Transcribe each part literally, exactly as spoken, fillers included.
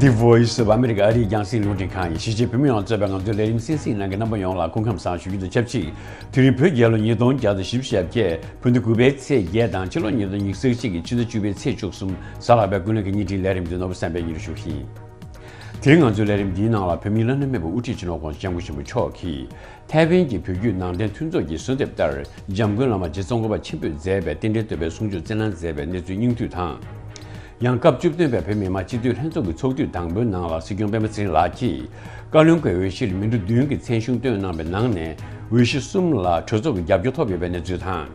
The Voice of America ཨ་རིའི་རྒྱང་སྲིང་རླུང་འཕྲིན་ཁང་ཡིན། གཞིས་བྱེས་བོད་མི་ཡོངས་ལ་གཙོས་པའི་ང་ཚོའི་ལས་རིམ་གསན་གཟིགས་གནང་མཁན་རྣམ་པ་ཡོངས་ལ་སྐུ་ཁམས་བཟང་ཞུ་རྒྱུ་དང་ཆབས་ཅིག་དེ་རིང་བོད་རྒྱལ་ལོ་ཉིས་སྟོང་བརྒྱ་དང་བཞི་བཅུ་ཞེ་བརྒྱད། བོད་ཟླ་དགུ་པའི་ཚེས་བརྒྱད་དང་ཕྱི་ལོ་ཉིས་སྟོང་ཉི་ཤུ་རྩ་གཅིག་གི་ཕྱི་ཟླ་བཅུ་པའི་ཚེས་བཅུ་གསུམ། གཟའ་ལྷག་པའི་ཀུན་གླེང་གི་བརྙན་འཕྲིན་ལས་རིམ་འདི་ནོར་བུ་བསམ་འཕེལ་གཉིས་རུ་ཞུ་གི་ཡིན། དེ་རིང་ང་ཚོའི་ལས་རིམ་འདིའི་ནང་ལ་བོད་མིའི་བླ་ན་མེད་པའི་དབུ་ཁྲིད་སྤྱི་ནོར་༸གོང་ས་༸སྐྱབས་མགོན་ཆེན་པོ་མཆོག་གིས་ཐའེ་ཝན་གྱི་བོད་བརྒྱུད་ནང་བསྟན་མཐུན་ཚོགས་ཀྱི་གསོལ་འདེབས་ལྟར་འཇམ་མགོན་བླ་མ་རྗེ་ཙོང་ཁ་པ་ཆེན་པོས་མཛད་པའི་རྟེན་འབྲེལ་བསྟོད་པའི་གསུང་ཆོས་སྩལ་གནང་མཛད་པའི་གནས་ཚུལ་སྙིང་བསྡུས་དང་། ཡང་སྐབས་བཅུ་བདུན་པའི་བོད་མི་མང་སྤྱི་འཐུས་ལྷན་ཚོགས་ཀྱི་ཚོགས་དུས་དང་པོའི་ནང་ལ་སྲིད་སྐྱོང་སྤེན་པ་ཚེ་རིང་ལགས་ཀྱིས་བཀའ་བློན་གྱི་འོས་གཞིར་མི་འགྲོ་བདུན་གྱི་མཚན་གཞུང་བཏོན་གནང་བའི་ནང་ནས་འོས་གཞི་གསུམ་ལ་གྲོས་ཚོགས་ཀྱི་རྒྱབ་སྐྱོར་ཐོབ་ཡོད་པའི་གནས་ཚུལ་དང་།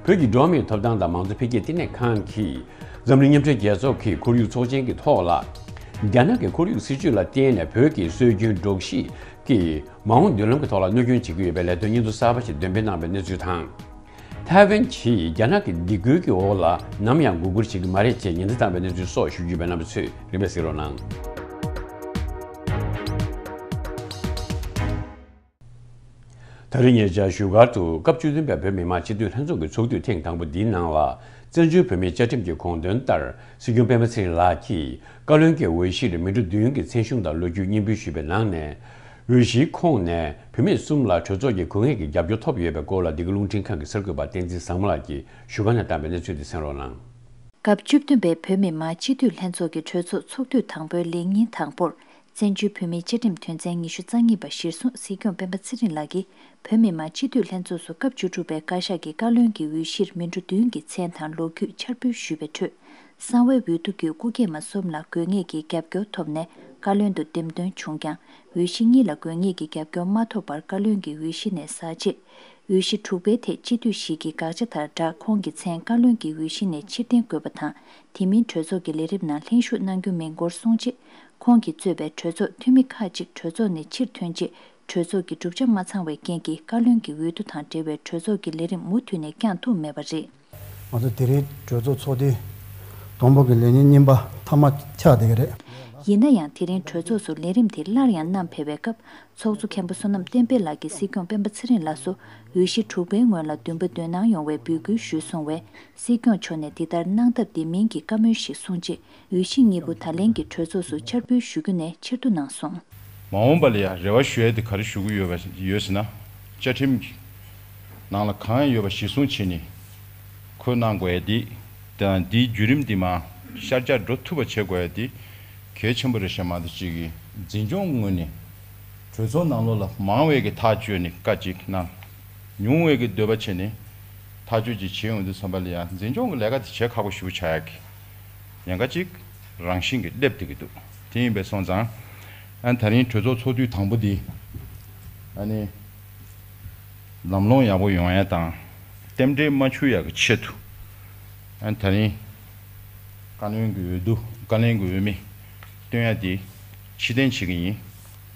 བོད་ཀྱི་འགྲོ་བ་མིའི་ཐོབ་ཐང་དང་མང་གཙོ་འཕེལ་རྒྱས་ལྟེ་གནས་ཁང་གིས་འཛམ་གླིང་མཉམ་འབྲེལ་རྒྱལ་ཚོགས་ཀྱི་ཁོར་ཡུག་ཚོགས་ཆེན་གྱི་ཐོག་ལ། རྒྱ་ནག་གི་ཁོར་ཡུག་སྲིད་ཇུས་ལ་བརྟེན་ནས་བོད་ཀྱི་སྲོལ་རྒྱུན་སྒྲོག་གཞི་གིས་མ་འོངས་མདུན་ལམ་གྱི་ཐོག་ལ་གནོད་སྐྱོན་བྱེད་ཀྱི་ཡོད་པའི་ལས་དོན་སྙིང་བསྡུས་གསར་པ་ཞིག་འདོན་སྤེལ་གནང་བའི་གནས་ཚུལ་དང་། ཐའེ་ཝན་གྱིས་རྒྱ་ནག་གི་སྡིགས་སྐུལ་གྱི་འོག་ལ་ནམ་ཡང་མགོ་སྒུར་བྱེད་ཀྱི་མ་རེད་ཅེས་ཉེན་བརྡ་བཏང་བའི་གནས་ཚུལ་སོགས་ཞུ་རྒྱུ་ཡོད་པའི་རྣམ་པ་ཚོས་རིམ་པས་གཟིགས་རོགས་གནང་། ད་རེས་ཉེ་ཆར་བཞུགས་སྒར་དུ་སྐབས་བཅུ་བདུན་པའི་བོད་མི་མང་སྤྱི་འཐུས་ལྷན་ཚོགས་ཀྱི་ཚོགས་དུས་ཐེངས་དང་པོ་འདིའི་ནང་ལ། བཙན་བྱོལ་བོད་མིའི་བཅའ་ཁྲིམས་ཀྱི་དགོངས་དོན་ལྟར་སྲིད་སྐྱོང་སྤེན་པ་ཚེ་རིང་ལགས་ཀྱིས་བཀའ་བློན་གྱི་འོས་གཞིར་མི་འགྲོ་བདུན་གྱི་མཚན་གཞུང་དང་ལོ་རྒྱུས་སྙན་འབུལ་ཞུས་པའི་ནང་ནས། འོས་གཞིའི་ཁོངས་ནས་བུད་མེད་གསུམ་ལ་གྲོས་ཚོགས་ཀྱི་དགོས་ངེས་ཀྱི་རྒྱབ་སྐྱོར་ཐོབ་ཡོད་པའི་སྐོར་ལ་འདི་ག་རླུང་འཕྲིན་ཁང་གི་གསར་འགོད་པ་བསྟན་འཛིན་བཟང་མོ་ལགས་ཀྱིས་བཞུགས་སྒར་ནས་བཏང་བའི་གནས་ཚུལ་དེ་གསན་རོགས་གནང་། སྐབས་བཅུ་བདུན་པའི་བོད་མི་མང་སྤྱི་འཐུས་ལྷན་ཚོགས་ཀྱི་གྲོས་ཚོགས་ཚོགས་དུས་དང་པོའི་ལས་ཉིན་དང་པོར། བཙན་བྱོལ་བོད་མིའི་བཅའ་ཁྲིམས་དོན་ཚན་ཉི་ཤུ་རྩ་གཉིས་པ་གཞིར་བཟུང་སྲིད་སྐྱོང་སྤེན་པ་ཚེ་རིང་ལགས་ཀྱིས་བོད་མི་མང་སྤྱི་འཐུས་ལྷན་ཚོགས་སུ་སྐབས་བཅུ་དྲུག་པའི་བཀའ་ཤག་གི་བཀའ་བློན་གྱི་འོས་གཞིར་མི་འགྲོ་བདུན་གྱི་མཚན་དང་ལོ་རྒྱུས་འཆར་འབུལ་ཞུས་པའི་ཁྲོད། གསང་བའི་འོས་བསྡུ་བརྒྱུད་སྐུ་སྐྱེས་མ་གསུམ་ལ་དགོས་ངེས་ཀྱི་རྒྱབ་སྐྱོར་ཐོབ་ནས་བཀའ་བློན་དུ་འདེམས་ཐོན་བྱུང་ཀྱང་། འོས་གཞི་གཉིས་ལ་དགོས་ངེས་ཀྱི་རྒྱབ་སྐྱོར་མ་ཐོབ་པར་བཀའ་བློན་གྱི་འོས་གཞི་ནས་ཟག་རྗེས། འོས་གཞི་དྲུག་པའི་ཐད་སྤྱི་འཐུས་ཤིག་གི་དགག་བྱ་དང་སྦྲགས་ཁོང་གི་མཚན་བཀའ་བློན་གྱི་འོས་གཞི་ནས་ཕྱིར་འཐེན་དགོས་པ་དང་། དེ་མིན་གྲོས་ཚོགས་ཀྱི་ལས་རིམ་ནང་ལྷན་ཞུགས་གནང་རྒྱུ་མིན་སྐོར་གསུངས་རྗེས། ཁོང་གིས་གཙོས་པའི་གྲོས་ཚོགས་འཐུས་མི་ཁག་ཅིག་གྲོས་ཚོགས་ནས་ཕྱིར་ཐོན་རྗེས། གྲོས་ཚོགས་ཀྱི་གྲུབ་ཆ་མ་ཚང་བའི་རྐྱེན་གྱིས་བཀའ་བློན་གྱི་འོས་བསྡུ་དང་འབྲེལ་བའི་གྲོས་ཚོགས་ཀྱི་ལས་རིམ་མུ་མཐུད་ནས་བསྐྱངས་ཐུབ་མེད་པ་རེད། ང་ཚོ་དེ་རིང་གྲོས་ཚོགས་ཚོགས་དུས་དང་པོ་གི་ལས་ཉིན་གཉིས་པ་མཐའ་མ་ཆགས་བསྡད་ཀྱི་རེད། ཡིན་ན་ཡང་དེ་རིང་གྲོས་ཚོགས་སུ་ལས་རིམ་དེ་སླར་ཡང་བསྣམས་ཕེབས་པའི་སྐབས། ཚོགས་གཙོ་མཁན་པོ་བསོད་ནམས་བསྟན་འཕེལ་ལགས་ཀྱིས་སྲིད་སྐྱོང་སྤེན་པ་ཚེ་རིང་ལགས་སུ་འོས་གཞི་དྲུག་པའི་སྔོན་ལ་འདུན་པ་འདོན་གནང་ཡོང་བའི་འབོད་སྐུལ་ཞུས་སོང་བས། སྲིད་སྐྱོང་མཆོག་ནས་འདི་ལྟར་གནང་ཐབས་འདི་མིན་གྱི་བཀའ་མོལ་ཞིག་གསུངས་རྗེས། འོས་གཞི་གཉིས་པོ་ད་ལན་གྱི་གྲོས་ཚོགས་སུ་འཆར་འབུལ་ཞུ་རྒྱུ་ནས་ཕྱིར་བསྡུ་གནང་སོང་། མ་འོངས་པ་ལ་ཡང་རེ་བ་ཞུ་ཡ་དེ་ག་རེ་ཞུ་གི་ཡོད་པ་ཡོད་ཟེར་ན། བཅའ་ཁྲིམས་ཀྱི་ནང་ལ་གང་ཡོད་པ་གཞིར་བཟུང་བྱས་ནས་འཁོད་གནང་དགོས་ཡ་དེ་དང་། འདིའི་བརྒྱུད་རིམ་འདི་མར་ཤར་རྒྱག་འགྲོ་ཐུབ་པ་བྱེད་དགོས་ཡ་དེ་གལ་ཆེན་པོ་རེད་ཤག་མ་གཏོགས་གཅིག་གིས་འཛིན་སྐྱོང་གི་ངོས་ནས་གྲོས་ཚོགས་ནང་ལོགས་ལ་མང་བས་ཀྱི་ཐག་གཅོད་ནས་བཀའ་གཅིག་གནང་། ཉུང་བས་ཀྱི་འདོད་པ་བྱས་ནས་ཐག་གཅོད་ཅིག་བྱེད་ཡོང་དུས་ཙམ་པ་ལ་ཡང་འཛིན་སྐྱོང་གི་ལས་ཀ་དེ་བྱེད་ཁག་པོ་ཞེ་པོ་ཆགས་ཡག་གི་ཉེན་ཁ་ཅིག་རང་བཞིན་གྱིས་སླེབས་བསྡད་ཀྱི་འདུག་དེ་ཡིན་པས་སོང་ཙང་། ཨ་ནི་ད་རིང་གྲོས་ཚོགས་ཚོགས་དུས་དང་པོ་འདི་ཨ་ནི་ལམ་ལྷོང་ཡག་པོ་ཡོང་ཡ་དང་། རྟེན་འབྲེལ་མ་འཆུག་ཡག་གི་ཆེད་དུ། ཨ་ནི་ད་རིང་བཀའ་བློན་གྱི་འོས་བསྡུ། བཀའ་བློན་གྱི་འོས་མི་བཏོན་ཡ་དེ་ཕྱིར་འཐེན་བྱེད་ཀྱི་ཡིན།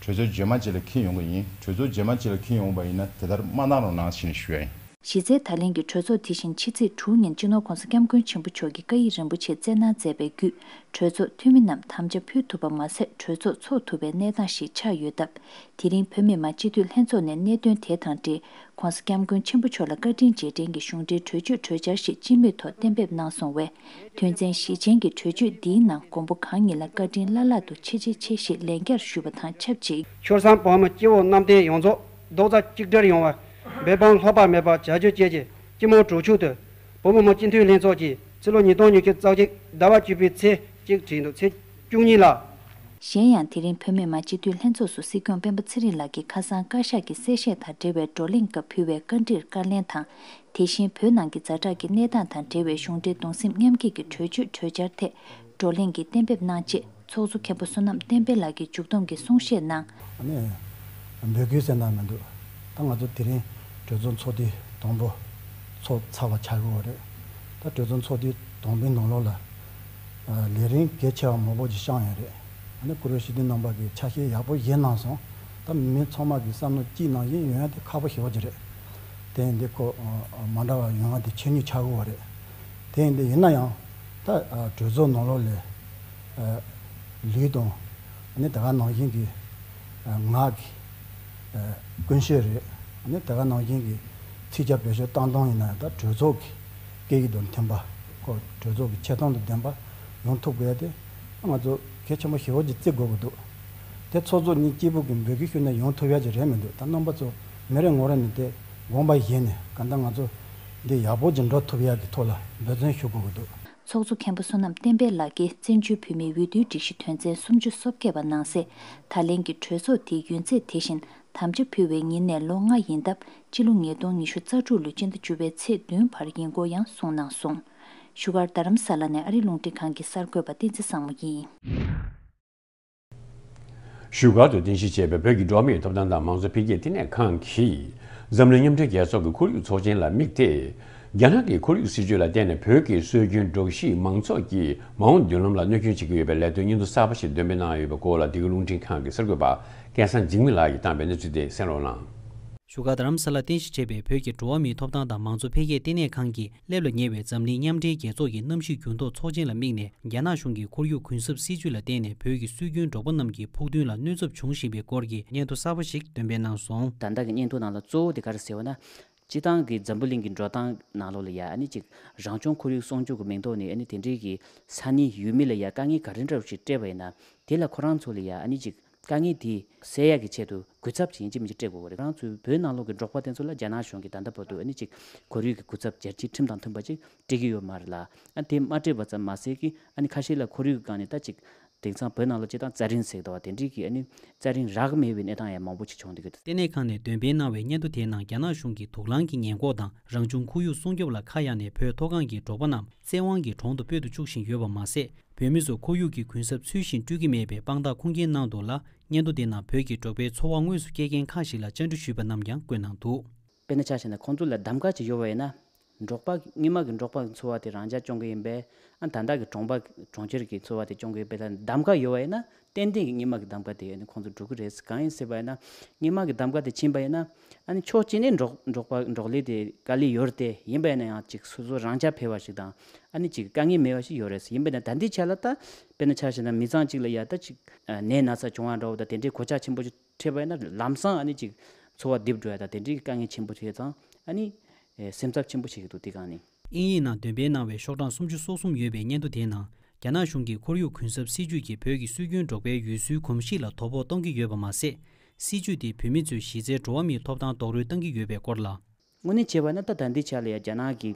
གྲོས་ཚོགས་རྗེས་མ་ཅིག་ལ་འཁེལ་ཡོང་གི་ཡིན། གྲོས་ཚོགས་རྗེས་མ་ཅིག་ལ་འཁེལ་ཡོང་བ་ཡིན་ན་དེ་ལྟར་མ་གནང་རོགས་གནང་ཞེས་ནས་ཞུ་ཡ་ཡིན། གཞི་རྩའི་ད་ལན་གྱི་གྲོས་ཚོགས་དེ་བཞིན་ཕྱི་ཚེས་དྲུག་ཉིན་སྤྱི་ནོར་༸གོང་ས་༸སྐྱབས་མགོན་ཆེན་པོ་མཆོག་གིས་བཀའ་ཡིག་རིམ་པ་ཆེ་སྩལ་གནང་མཛད་པའི་བརྒྱུད། གྲོས་ཚོགས་འཐུས་མི་རྣམས་དམ་བཅའ་ཕུལ་ཐུབ་པ་མ་ཟད། གྲོས་ཚོགས་འཚོགས་ཐུབ་པའི་གནས་སྟངས་ཤིག་ཆགས་ཡོད་སྟབས། དེ་རིང་བོད་མི་མང་སྤྱི་འཐུས་ལྷན་ཚོགས་ནས་གནད་དོན་དེ་དང་འབྲེལ། ༸གོང་ས་༸སྐྱབས་མགོན་ཆེན་པོ་མཆོག་ལ་བཀའ་དྲིན་རྗེས་དྲན་གྱི་གཞུང་འབྲེལ་གྲོས་ཆོད་གྲོས་འཆར་ཞིག་སྤྱི་མོས་ཐོག་གཏན་འབེབས་གནང་སོང་བས། དོན་ཚན་བཞི་ཅན་གྱི་གྲོས་ཆོད་འདིའི་ནང་མགོན་པོ་གང་ཉིད་ལ་བཀའ་དྲིན་བླ་ལྷག་ཏུ་ཆེ་ཆེ་ཆེ་ཞེས་ལན་བརྒྱར་ཞུས་པ་དང་ཆབས་ཅིག་ཆོལ་ཁ་བར་མ་སྐྱེ་བོ་གནམ་བསྟན་ཡོངས་རྫོགས་རྡོག་རྩ་གཅིག་སྒྲིལ་ཡོང་བར་འབད་པ་ལྷག་པ་མེད་པར་བྱ་རྒྱུ་བཅས་ཀྱི་སྤྱི་མོས་གྲོས་ཆོད་དུ། བོད་མི་མང་སྤྱི་འཐུས་ལྷན་ཚོགས་ཀྱིས་ཕྱི་ལོ་ཉིས་སྟོང་ཉི་ཤུ་རྩ་གཅིག་ཟླ་བ་བཅུ་པའི་ཚེས་གཅིག་བྲིས་འདུག་ཚེས་བཅུ་གཉིས་ལ། གཞན་ཡང་དེ་རིང་བོད་མི་མང་སྤྱི་འཐུས་ལྷན་ཚོགས་སུ་སྲིད་སྐྱོང་སྤེན་པ་ཚེ་རིང་ལགས་ཀྱིས་ཁ་སང་བཀའ་ཤག་གི་གསལ་བཤད་དང་འབྲེལ་བའི་བགྲོ་གླེང་སྐབས་ཕུལ་བའི་བཀའ་འདྲིར་བཀའ་ལན་དང་། དེ་བཞིན་བོད་ནང་གི་ཛ་དྲག་གི་གནས་སྟངས་དང་འབྲེལ་བའི་གཞུང་འབྲེལ་གདུང་སེམས་མཉམ་སྐྱེད་ཀྱི་གྲོས་ཆོད་གྲོས་འཆར་ཐད་བགྲོ་གླེང་གི་གཏན་འབེབས་གནང་རྗེས། ཚོགས་གཙོ་མཁན་པོ་བསོད་ནམས་བསྟན་འཕེལ་ལགས་ཀྱིས་མཇུག་བསྡོམས་ཀྱི་གསུང་བཤད་གནང་། ཨ་ནི། འབོད་སྐུལ་ཟེར་ན་མི་འདུག་ད་ང་ཚོ་དེ་རིང་གྲོས་ཚོགས་ཚོགས་དུས་དང་པོ་ཚོགས་ཚར་བ་ཆགས་ཀྱི་ཡོད་རེད། ད་གྲོས་ཚོགས་ཚོགས་དུས་དང་པོའི་ནང་ལོགས་ལ། ལས་རིམ་གལ་ཆེ་བ་མང་པོ་ཅིག་བསྐྱངས་ཡོད་རེད། ཨ་ནི་གུ་རུ་ཞི་བདེ་རྣམ་པ་གིས་ཆ་ཤས་ཡག་པོ་བཞེས་གནང་སོང་། ད་མི་ཚང་མ་གི་བསམ་བློ་གཅིག་ནང་བཞིན་ཡོང་ཡ་དེ་ཁག་པོ་ཞེ་པོ་ཅིག་རེད། དེ་ཡིན་དུས་ཁོ་མ་འདྲ་བ་ཡོང་བ་དེ་ཆོས་ཉིད་ཆགས་ཀྱི་ཡོད་རེད། དེ་ཡིན་དུས་ཡིན་ན་ཡང་ད་གྲོས་ཚོགས་ནང་ལོགས་ལ། ལུས་དང་། ཨ་ནི་ད་ག་ནང་བཞིན་གྱི་ངག་གི་ཀུན་སྤྱོད་རེད། ཨ་ནི་ད་ག་ནང་བཞིན་གྱི་ཚིག་བརྗོད་བེད་སྤྱོད་བཏང་སྟངས་ཡིན་ན་ད་གྲོས་ཚོགས་ཀྱི་སྐད་ཡིག་དང་མཐུན་པ། ཁོ་གྲོས་ཚོགས་ཀྱི་ཆེ་མཐོང་དང་ལྡན་པ་ཡོང་ཐུབ་དགོས་ཏེ། ང་ཚོ་ གལ་ཆེན་པོ་ཞེ་པོ་ཅིག་བརྩི་དགོས་ཀྱི་འདུག་དེ་ཚོགས་གཙོ་གཉིས་སྐྱིད་པོ་གི་འབོད་སྐུལ་ཞུས་ན་ཡོང་ཐུབ་ཡག་ཅིག་རེད་མི་འདུག་ད་རྣམ་པ་ཚོ་མི་རེ་ངོ་རེ་ནས་དེ་དགོངས་པ་བཞེས་ནས་གང་ལྟར་ང་ཚོ་འདི་ཡག་པོ་ཅིག་འགྲོ་ཐུབ་ཡག་གི་ཐོག་ལ་འབད་བརྩོན་ཞུ་དགོས་ཀྱི་འདུག་ཚོགས་གཙོ་མཁན་པོ་བསོད་ནམས་བསྟན་འཕེལ་ལགས་ཀྱིས་བཙན་བྱོལ་བོད་མིའི་འོས་བསྡུའི་སྒྲིག་གཞི་དོན་ཚན་སུམ་ཅུ་སོ་བརྒྱད་པ་ནང་གསལ། ད་ལན་གྱི་གྲོས་ཚོགས་དེའི་ཡུན་ཚད་དེ་བཞིན་དམ་བཅའ་ཕུལ་བའི་ཉིན་ནས་ལོ་ལྔ་ཡིན་སྟབས། སྤྱི་ལོ་ཉིས་སྟོང་ཉི་ཤུ་རྩ་དྲུག་ལོའི་སྤྱི་ཟླ་བཅུ་པའི་ཚེས་བདུན་བར་ཡིན་སྐོར་ཡང་གསུངས་གནང་སོང་། བཞུགས་སྒར་རྡ་རམ་ས་ལ་ནས་ཨ་རིའི་རླུང་འཕྲིན་ཁང་གི་གསར་འགོད་པ་བསྟན་འཛིན་བཟང་མོ་ཡིན། བཞུགས་སྒར་དུ་རྟེན་གཞི་བྱས་པའི་བོད་ཀྱི་འགྲོ་བ་མིའི་ཐོབ་ཐང་དང་མང་གཙོ་འཕེལ་རྒྱས་ལྟེ་གནས་ཁང་གིས། འཛམ་གླིང་མཉམ་འབྲེལ་རྒྱལ་ཚོགས་ཀྱི་ཁོར་ཡུག་ཚོགས་ཆེན་ལ་དམིགས་ཏེ། རྒྱ་ནག་གི་ཁོར་ཡུག་སྲིད་ཇུས་ལ་བརྟེན་ནས་བོད་ཀྱི་སྲོལ་རྒྱུན་འབྲོག་གཞིས་མང་ཚོགས་ཀྱི་མ་འོངས་མདུན་ལམ་ལ་གནོད་སྐྱོན་བྱེད་ཀྱི་ཡོད་པའི་ལས་དོན་སྙིང་བསྡུས་གསར་པ་ཞིག་འདོན་སྤེལ་གནང་ཡོད་པའི་སྐོར་ལ། འདི་ག་རླུང་འཕྲིན་ཁང་གི་གསར་འགོད་པ་སྐལ་བཟང་འཇིགས་མེད་ལགས་ཀྱིས་བཏང་བའི་གནས་ཚུལ་དེ་གསན་རོགས་གནང་། བཞུགས་སྒར་རྡ་རམ་ས་ལ་རྟེན་གཞི་བྱས་པའི་བོད་ཀྱི་འགྲོ་བ་མིའི་ཐོབ་ཐང་དང་མང་གཙོ་འཕེལ་རྒྱས་ལྟེ་གནས་ཁང་གིས་སླེབས་ལ་ཉེ་བའི་འཛམ་གླིང་མཉམ་འབྲེལ་རྒྱལ་ཚོགས་ཀྱི་གནམ་གཤིས་འགྱུར་ལྡོག་ཚོགས་ཆེན་ལ་དམིགས་ནས། རྒྱ་ནག་གཞུང་གི་ཁོར་ཡུག་གུན་གསབ་སྲིད་ཇུས་ལ་བརྟེན་ནས་བོད་ཀྱི་སྲོལ་རྒྱུན་འབྲོག་པ་རྣམས་ཀྱི་ཕུགས་འདུན་ལ་གནོད་ཚབས་བྱུང་བཞིན་པའི་སྐོར་གྱི་སྙན་ཐོ་གསར་པ་ཞིག་འདོན་སྤེལ་གནང་སོང་། ད་ལྟ་གི་སྙན་ཐོ་ནང་ལ་གཙོ་བོ་དེ་ག་རེ་ཟེར་བ་ན། སྤྱིར་བཏང་གི་འཛམ་བུ་གླིང་གི་འགྲོ་སྟངས་ནང་ལོགས་ལ་ཡ་ཨ་ནི་ཅིག་རང་བྱུང་ཁོར་ཡུག་སྲུང་སྐྱོབ་ཀྱི་མིང་ཐོག་ནས་ཨ་ནི་དེ་འདྲའི་གི་ས་གནས་ཡུལ་མི་ལ་ཡ་དཀའ་ངལ་ག་རེ་འདྲ་བོ་ཞིག་སྤྲད་པ་ཡིན་ན། དེ་ལ་ཁོ་རང་ཚོ་ལ་ཡ་ཨ་ནི་ཅིག་དཀའ་ངལ་དེ་སེལ་ཡག་གི་ཆེད་དུ་གུན་གསབ་ཅིག་ཡིན་གཅིག་མིན་གཅིག་སྤྲད་དགོས་ཀྱི་རེད། ང་རང་ཚོའི་བོད་ནང་ལོགས་ཀྱི་འབྲོག་པ་དེ་ཚོ་ལ་རྒྱ་ནག་གཞུང་གིས་ད་ལྟ་བར་དུ་ཨ་ནི་ཅིག་ཁོར་ཡུག་གི་གུན་གསབ་རྒྱལ་སྤྱིའི་ཁྲིམས་དང་མཐུན་པ་ཅིག་སྤྲད་ཀྱི་ཡོད་མ་རེད་ལ། ཨ་དེ་མ་སྤྲད་པ་ཙམ་མ་ཟད་ཀྱི་ཨ་ནི་ཁ་ཤས་ལ་ཁོར་ཡུག་གི་སྒང་ནས་ད་ཅིག་དེང་སང་བོད་ནང་ལ་སྤྱིར་བཏང་རྩྭ་རིན་ཟེར་གི་འདུག་བ། དེ་འདྲའི་གི་ཨ་ནི་རྩྭ་རིན་རག་གི་མེད་པའི་གནས་སྟངས་ཡང་མང་པོ་ཅིག་བྱུང་བསྡད་ཀྱི་འདུག་ལྟེ་གནས་ཁང་ནས་འདོན་སྤེལ་གནང་བའི་སྙན་ཐོ་དེའི་ནང་རྒྱ་ནག་གཞུང་གིས་དུག་རླངས་ཀྱི་ཉེན་འགོག་དང་རང་བྱུང་ཁོར་ཡུག་སྲུང་སྐྱོབ་ལ་ཁ་གཡར་ནས་བོད་མཐོ་སྒང་གི་འབྲོག་པ་རྣམས་བཙན་དབང་གིས་གྲོང་དུ་སྤོས་དུ་བཅུག་བཞིན་ཡོད་པ་མ་ཟད། བོད་མི་ཚོ་ཁོར་ཡུག་གི་གུན་གསབ་ཚུལ་བཞིན་སྤྲོད་ཀྱི་མེད་པའི་དཔང་རྟགས་ཁུངས་སྐྱེལ་གནང་འདུག་ལ། སྙན་ཐོ་དེ་ནང་བོད་ཀྱི་འབྲོག་པའི་འཚོ་བ་དངོས་སུ་སྐྱེལ་མཁན་ཁག་ཞིག་ལ་བཅར་འདྲི་ཞུས་པ་རྣམས་ཀྱང་བཀོད་གནང་འདུག་དཔེར་ན་ཆ་བཞག་ན་ཁོང་ཚོ་ལ་གདམ་ག་ཅིག་ཡོད་པ་ཡིན་ན། འབྲོག་པ་སྔོན་མ་གི་འབྲོག་པ་གི་འཚོ་བ་དེ་རང་འཇགས་སྐྱོང་གི་ཡིན་པས། ཨ་ད་ལྟ་གི་གྲོང་པ་གྲོང་ཁྱེར་གྱི་འཚོ་བ་དེ་སྐྱོང་གི་ཡིན་པས། ད་གདམ་ག་ཡོད་པ་ཡིན་ན་ཏན་ཏན་གྱི་སྔོན་མ་གི་གདམ་ག་དེ་ཨ་ནི་ཁོང་ཚོ་འགྲོ་གི་རེད། གང་ཡིན་ཟེར་བ་ཡིན་ན། སྔོན་མ་གི་གདམ་ག་དེ་ཕྱིན་པ་ཡིན་ན། ཨ་ནི་ཕྱོགས་གཅིག་ནས་འབྲོག་འབྲོག་པ་འབྲོག་ལས་དེ་དཀའ་ལས་ཡོད་རེད་དེ། ཡིན་པ་ཡིན་ན་ཡང་ཅིག་སོ་སོ་རང་འཇགས་འཕེར་བ་ཞིག་དང་། ཨ་ནི་ཅིག་དཀའ་ངལ་མེད་པ་ཞིག་ཡོད་རེད། ཡིན་པ་ཡིན་ན་ད་ལྟའི་ཆ་ལ་ད་དཔེར་ན་ཆ་བཞག་ན་མི་ཚང་གཅིག་ལ་ཡ་ད་ཅིག་ནད་ན་ཚ་བྱུང་བ་འདྲ་བོ་དང་དེ་འདྲའི་གོད་ཆག་ཆེན་པོ་ཞིག་འཕྲད་པ་ཡིན་ན་ལམ་སང་ཨ་ནི་ཅིག་འཚོ་བ་རྡིབ་འགྲོ་ཡ་དང་དེ་འདྲའི་དཀའ་ངལ་ཆེན་པོ་ཞིག་དང་ཨ་ནི་སེམས་འཚབ་ཆེན་པོ་ཞིག་འདུག་དེ་གང་ནི། དབྱིན་ཡིག་ནང་འདོན་སྤེལ་གནང་བའི་ཤོག་གྲངས་སུམ་ཅུ་སོ་གསུམ་ཡོད་པའི་སྙན་ཐོ་དེའི་ནང་། རྒྱ་ནག་གཞུང་གིས་ཁོར་ཡུག་གུན་གསབ་སྲིད་ཇུས་ཀྱིས་བོད་ཀྱི་སྲོལ་རྒྱུན་འབྲོག་པའི་ཡུལ་སྲོལ་གོམས་གཤིས་ལ་དོ་ཕོག་གཏོང་གི་ཡོད་པ་མ་ཟད། སྲིད་ཇུས་དེས་བོད་མི་ཚོའི་གཞི་རྩའི་འགྲོ་བ་མིའི་ཐོབ་ཐང་རྡོག་རོལ་བཏང་གི་ཡོད་པའི་སྐོར་ལ། དངོས་གནས་བྱས་པ་ན་ད་ད་ལྟའི་ཆ་ལ་ཡང་རྒྱ་ནག་གི་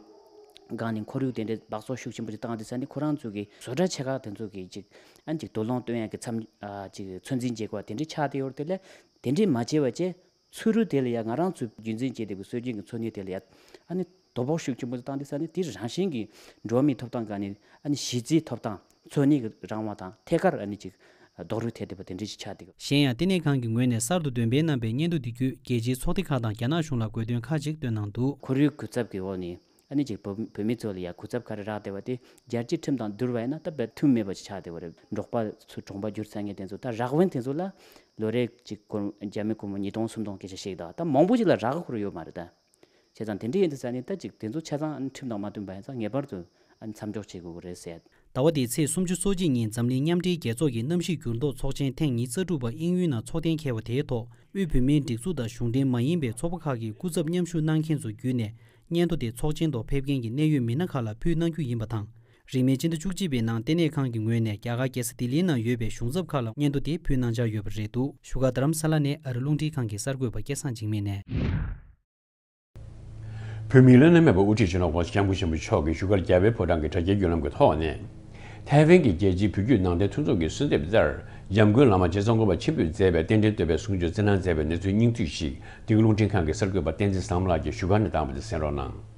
སྒང་ནས་ཁོར་ཡུག་དེ་འདྲའི་སྦགས་བཙོག་ཤུགས་ཆེན་པོ་ཅིག་བཏང་དུས་ས་ནི་ཁོ་རང་ཚོ་གི་བཟོ་གྲྭ་ཆེ་ཁག་དེ་ཚོ་གི་ཅིག་ཨ་ནི་ཅིག་དུག་རླངས་བཏོན་ཡག་གི་མཚམས་ཨ་ཅིག་ཚོད་འཛིན་བྱེད་དགོས་པ་དེ་འདྲའི་ཆགས་བསྡད་ཡོད་རེད། དེ་ལས་དེ་འདྲའི་མ་བྱས་པ་བྱས་ཚུ་རུ་དེ་ལ་ཡང་ང་རང་ཚོས་རྒྱུན་འཛིན་བྱས་བསྡད་པའི་སྲོལ་རྒྱུན་གྱི་འཚོ་གནས་དེ་ལ་ཡང་ཨ་ནི་དོ་ཕོག་ཤུགས་ཆེན་པོ་བཏང་དུས་ས་ནི་དེ་རང་བཞིན་གྱི་འགྲོ་བ་མིའི་ཐོབ་ཐང་སྒང་ནས་ཨ་ནི་གཞི་རྩའི་ཐོབ་ཐང་འཚོ་གནས་ཀྱི་རང་དབང་དང་ཐད་ཀར་ཨ་ནི་ཅིག་རྡོག་རོལ་ཐེབས་བསྡད་པ་དེ་འདྲ་ཞིག་ཆགས་བསྡད་ཡོད། གཞན་ཡང་ལྟེ་གནས་ཁང་གི་ངོས་ནས་གསར་དུ་འདོན་སྤེལ་གནང་པའི་སྙན་ཐོ་འདི་བརྒྱུད་རྒྱལ་སྤྱིའི་ཚོགས་སྡེ་ཁག་དང་རྒྱ་ནག་གཞུང་ལ་དགོས་འདུན་ཁག་ཅིག་བཏོན་གནང་འདུག་ཁོར་ཡུག་གུན་གསབ་ཀྱི་འོག་ནས་ཨ་ནི་ཅིག་བོད་བོད་མི་ཚོ་ལ་ཡང་གུན་གསབ་ག་རེ་རག་བསྡད་པ་དེ་རྒྱལ་སྤྱིའི་ཁྲིམས་དང་བསྡུར་བ་ཡིན་ན་ད་དཔེ་མཐུན་མེད་པ་ཞིག་ཆགས་བསྡད་པ་རེད། འབྲོག་པ་ཚོ་གྲོང་པ་བསྒྱུར་ཚར་མཁན་དེ་ཚོ་ད་རག་དབང་དེ་ཚོ་ལ་ལོ་རེ་ཅིག་སྒོར་རྒྱ་མི་སྒོར་མོ་ཉིས་སྟོང་སུམ་སྟོང་སྐད་ཆ་བཤད་ཀྱི་འདུག་ད་མང་པོ་ཞིག་ལ་རག་ཁུར་ཡོད་མ་རེད་ད། བྱས་ཙང་དེ་འདྲ་ཡིན་དུས་ས་ནི་ད་ཅིག་དེ་ཚོ་ཆ་ཚང་ཨ་ནི་ཁྲིམས་དང་མ་མཐུན་པ་ཡིན་ཙང་ངེས་པར་དུ་ཨ་ནི་མཚམས་འཇོག་བྱེད་དགོས་ཀྱི་རེད་ཟེར། ཟླ་བ་འདིའི་ཚེས་སུམ་ཅུ་སོ་གཅིག་ཉིན་འཛམ་གླིང་མཉམ་འབྲེལ་རྒྱལ་ཚོགས་ཀྱི་གནམ་གཤིས་འགྱུར་ལྡོག་ཚོགས་ཆེན་ཐེངས་ཉི་ཤུ་རྩ་དྲུག་པ་དབྱིན་ཡུལ་ནང་ཚོགས་གཏན་འཁེལ་བ་དེའི་ཐོག་དབུས་བོད་མིའི་སྒྲིག་འཛུགས་དང་གཞུང་འབྲེལ་མ་ཡིན་པའི་ཚོགས་པ་ཁག་གིས་སྐུ་ཚབ་མཉམ་ཞུགས་གནང་མཁན་ཚོ་བརྒྱུད་ནས་སྙན་ཐོ་དེ་ཚོགས་ཆེན་ཐོག་ཕེབས་མཁན་གྱི་གནད་ཡོད་མི་སྣ་ཁག་ལ་ཕུལ་གནང་རྒྱུ་ཡིན་པ་དང་། རིང་མིན་སྤྱི་ཟླ་བཅུ་གཅིག་པའི་ནང་ལྟེ་གནས་ཁང་གི་ངོས་ནས་རྒྱ་གར་རྒྱལ་ས་ལྡི་ལིའི་ནང་ཡོད་པའི་གཞུང་ཚབ་ཁག་ལ་སྙན་ཐོ་དེ་ཕུལ་གནང་འཆར་ཡོད་པ་རེད་འདུག་བཞུགས་སྒར་རྡ་རམ་ས་ལ་ནས་ཨ་རི་རླུང་འཕྲིན་ཁང་གི་གསར་འགོད་པ་སྐལ་བཟང་འཇིགས་མེད་ནས། བོད་མིའི་བླ་ན་མེད་པའི་དབུ་ཁྲིད་སྤྱི་ནོར་༸གོང་ས་༸སྐྱབས་མགོན་ཆེན་པོ་མཆོག་གིས་བཞུགས་སྒར་རྒྱལ་བའི་ཕོ་བྲང་གི་དྲ་རྒྱའི་བརྒྱུད་ལམ་གྱི་ཐོག་ནས། ཐའེ་ཝན་གྱི་རྒྱལ་སྤྱིའི་བོད་བརྒྱུད་ནང་བསྟན་མཐུན་ཚོགས་ཀྱི་གསོལ་འདེབས་ལྟར། འཇམ་མགོན་བླ་མ་རྗེ་ཙོང་ཁ་པ་ཆེན་པོས་མཛད་པའི་རྟེན་འབྲེལ་བསྟོད་པའི་གསུང་ཆོས་སྩལ་གནང་མཛད་པའི་གནས་ཚུལ་སྙིང་བསྡུས་ཤིག་འདི་ག་རླུང་འཕྲིན་ཁང་གི་གསར་འགོད་པ་བསྟན་འཛིན་བཟང་མོ་ལགས་ཀྱིས་བཞུགས་སྒར་ནས་བཏང་བ་དེ་གསན་རོགས་གནང་།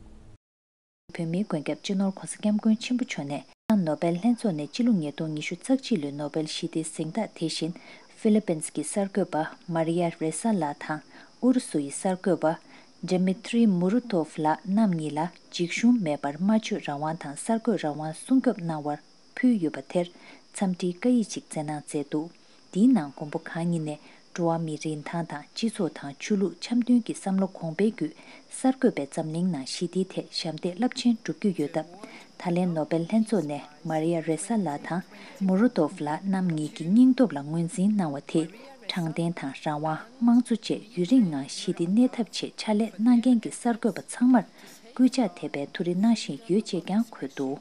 བོད་མིའི་མགོན་སྐྱབས་སྤྱི་ནོར་༸གོང་ས་༸སྐྱབས་མགོན་ཆེན་པོ་མཆོག་ནས། ནོ་བེལ་ལྷན་ཚོགས་ནས་སྤྱི་ལོ་ཉིས་སྟོང་ཉི་ཤུ་རྩ་གཅིག་ལོའི་ནོ་བེལ་ཞི་བདེའི་གཟེངས་རྟགས་དེ་བཞིན། ཧྥི་ལི་པིན་གྱི་གསར་འགོད་པ་མ་རི་ཡ་རེ་ས་ལགས་དང་། ཨུ་རུ་སུ་ཡི་གསར་འགོད་པ་ཌི་མི་ཏྲི་མུ་རུ་ཏོབ་ལགས་རྣམ་གཉིས་ལ་འཇིགས་ཞུམ་མེད་པར་སྨྲ་བརྗོད་རང་དབང་དང་གསར་འགོད་རང་དབང་སྲུང་སྐྱོབ་གནང་བར་ཕུལ་ཡོད་པ་དེར་འཚམས་འདྲིའི་བཀའ་ཡིག་ཅིག་སྩལ་གནང་མཛད་འདུག་འདིའི་ནང་མགོན་པོ་གང་ཉིད་ནས། འགྲོ་བ་མིའི་རིན་ཐང་དང་སྤྱི་ཚོགས་དང་ཆོས་ལུགས་འཆམ་མཐུན་གྱི་བསམ་བློ་གོང་འཕེལ་བརྒྱུད། གསར་འགོད་པས་འཛམ་གླིང་ནང་ཞི་བདེའི་ཐད་ཞབས་འདེགས་རླབས་ཆེན་བསྒྲུབ་རྒྱུ་ཡོད་སྟབས། ད་ལན་ནོ་བེལ་ལྷན་ཚོགས་ནས་མ་རི་ཡ་རེ་ས་ལགས་དང་མུ་རུ་ཏོབ་ལགས་རྣམ་གཉིས་ཀྱི་སྙིང་སྟོབས་ལ་ངོས་འཛིན་གནང་བ་དེས། དྲང་བདེན་དང་རང་དབང་། དམངས་གཙོ་བཅས་ཡུན་རིང་ངང་ཞི་བདེ་གནས་ཐབས་ཆེད་ཕྱག་ལས་གནང་མཁན་གྱི་གསར་འགོད་པ་ཚང་མར་སྐུལ་ལྕག་ཐེབས་པའི་ཐུགས་རེ་གནང་བཞིན་ཡོད་ཅེས་ཀྱང་འཁོད་འདུག་